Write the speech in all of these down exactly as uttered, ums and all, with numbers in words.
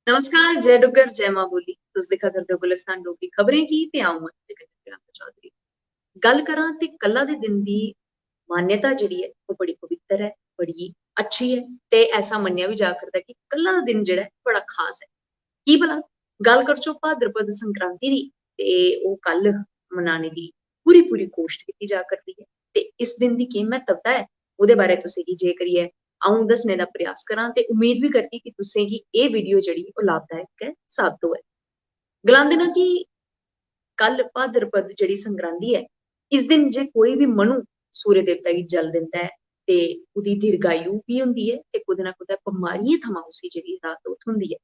नमस्कार, जय डुग्गर, जय मां बोली। तुस दिक्खा करदे ओ गुलिस्तान डोगरी खबरें गी ते अ'ऊं आं तुं'दे कन्नै प्रियंका चौधरी। गल्ल करां ते कल्ला दे दिन दी मान्यता जेह्ड़ी ऐ, ओह् बड़ी पवित्तर ऐ, बड़ी अच्छी ऐ ते ऐसा मन्नेआ बी जा करदा कि कल्ला दा दिन जेह्ड़ा ऐ, बड़ा खास ऐ। की भला? गल्ल करचो भाद्रपद संक्रांति दी, ते ओह् कल मनाने दी पूरी पूरी कोशट कीती जा करदी ऐ। ते इस दिन दी केह् म्हत्तवता ऐ, ओह्दे बारै तुसेंगी जे करियै अ'ऊं दस्सने दा प्रयास करां ते उम्मीद बी करगी कि तुसेंगी एह् वीडियो जेह्ड़ी ओह् लाभदायक गै साबत होऐ। गलांदे न कि कल भाद्रपद जेह्ड़ी संक्रांति ऐ, इस दिन जे कोई बी मनु सूर्य देवता गी जल दिंदा ऐ ते ओह्दी दीर्घायु बी होंदी ऐ ते कुतै ना कुतै बमारियें थमां उसी जेह्ड़ी राहत ओह् थ्होंदी ऐ।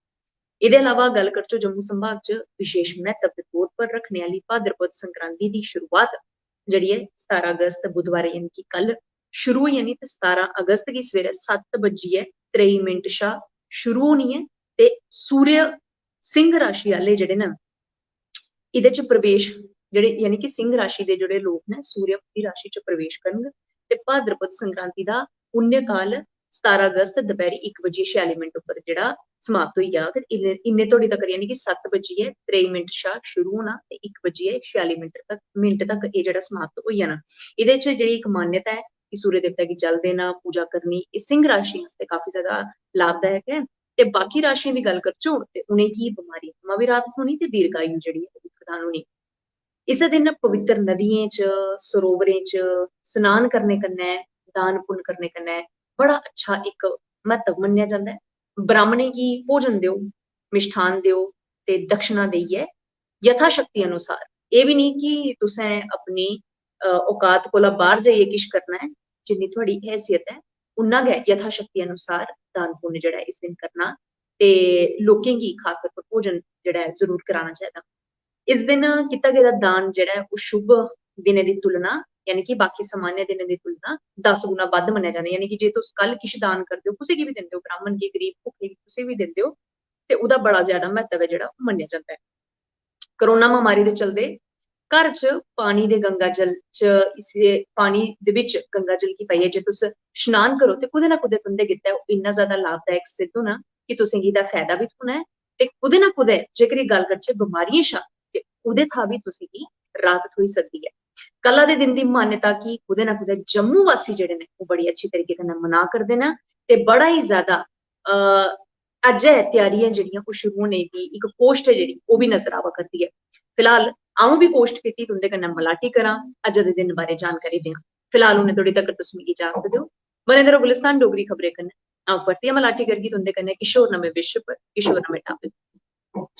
एह्दे अलावा गल्ल करचो जम्मू संभाग च विशेष म्हत्तव दे तौर पर रक्खने आह्ली भाद्रपद संक्रांति दी शुरुआत जेह्ड़ी ऐ सतारां अगस्त बुधवार यानी कि कल शुरू होई जानी ते सतारां अगस्त गी सवेरै सत्त बज्जियै त्रेई मिंट शा शुरू होनी ऐ ते सूर्य सिंह राशि आह्ले जेह्ड़े न एह्दे च प्रवेश जेह्ड़े यानी कि सिंह राशि दे जेह्ड़े लोक न सूर्य उं'दी राशि च प्रवेश करन ते भाद्रपद संक्रांति दा पुण्यकाल सतारां अगस्त दपैह्री इक बजियै छेआली मिंट उप्पर जेह्ड़ा समाप्त होई जाग। इन्ने इन्ने धोड़ी तकर यानी कि सत्त बजियै त्रेई मिंट शा शुरू होना ते इक बजियै छेआली मिंट तक मिंट तक एह् जेह्ड़ा समाप्त होई जाना। एह्दे च जेह्ड़ी इक मान्यता ऐ कि सूर्य देवता गी जल देना, पूजा करनी, एह् सिंह राशि आस्तै काफी ज्यादा लाभदायक ऐ। ते बाकी राशियें दी गल्ल करचो ते उ'नेंगी बमारियें थमां बी राहत थ्होनी ते दीर्घायु जेह्ड़ी ऐ ओह् प्रदान होनी। इस्सै दिन पवित्र नदियें च, सरोवरें च स्नान करने कन्नै, दान पुन्न करने कन्नै बड़ा अच्छा इक म्हत्तव मन्नेआ जंदा ऐ। ब्राह्मणें गी भोजन देओ, मिष्ठान देओ ते दक्षिणा देइयै यथाशक्ति अनुसार, एह् बी निं कि तुसें अपनी अ, औकात कोला बाह्र जाइयै किश करना ऐ, जिन्नी थुआढ़ी हैसियत ऐ उन्ना गै यथाशक्ति अनुसार दान पुन्न जेह्ड़ा ऐ इस दिन करना ते लोकें गी खासतौर पर भोजन जेह्ड़ा ऐ जरूर कराना चाहिदा। इस दिन कीता गेदा दान जेह्ड़ा ऐ ओह् शुभ दिनें दी तुलना यानी कि बाकी सामान्य दिनें दी तुलना दस गुना बद्ध मन्नेआ जंदा ऐ। यानी कि जे तुस कल किश दान करदे ओ, कुसै गी बी दिंदे ओ, ब्राह्मण गी, गरीब, भुक्खे गी, कुसै गी बी दिंदे ओ, ते ओह्दा बड़ा ज्यादा म्हत्तव ऐ जेह्ड़ा ओह् मन्नेआ जंदा ऐ। कोरोना महामारी दे चलदे घर च पानी दे गंगा जल च इसी पानी दे बिच गंगा जल गी पाइयै जे तुस स्नान करो ते कुतै ना कुतै तुं'दे गित्तै ओह् इन्ना ज्यादा लाभदायक सिद्ध होना कि तुसेंगी एह्दा फायदा बी थ्होना ऐ ते कुतै ना कुतै जेकर एह् गल्ल करचै बमारियें शा ते ओह्दे था बी तुसेंगी राहत थ्होई सकदी ऐ। कला दे दिन दी मान्यता गी कुतै ना कुतै जम्मू वासी जेह्ड़े न ओह् बड़ी अच्छी तरीके कन्नै मना करदे न ते बड़ा ही ज्यादा अ अज्जै त्यारियां जेह्ड़ियां ओह् शुरू होने दी इक पोस्ट ऐ जेह्ड़ी ओह् बी नजर आवा करदी ऐ। फिलहाल अ'ऊं बी पोस्ट कीती तुं'दे कन्नै मलाटी करां, अज्जै दे दिन बारै जानकारी देआं। फिलहाल उ'नें धोड़ी तगर तुस मिगी इजाजत देओ। बने दे र'वो गुलिस्तान डोगरी खबरें कन्नै। अ'ऊं परतियै मलाटी करगी तुं'दे कन्नै किश होर नमें विशे पर, किश होर नमें टॉपिक।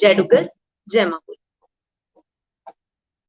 जय डुग्गर, जय मां।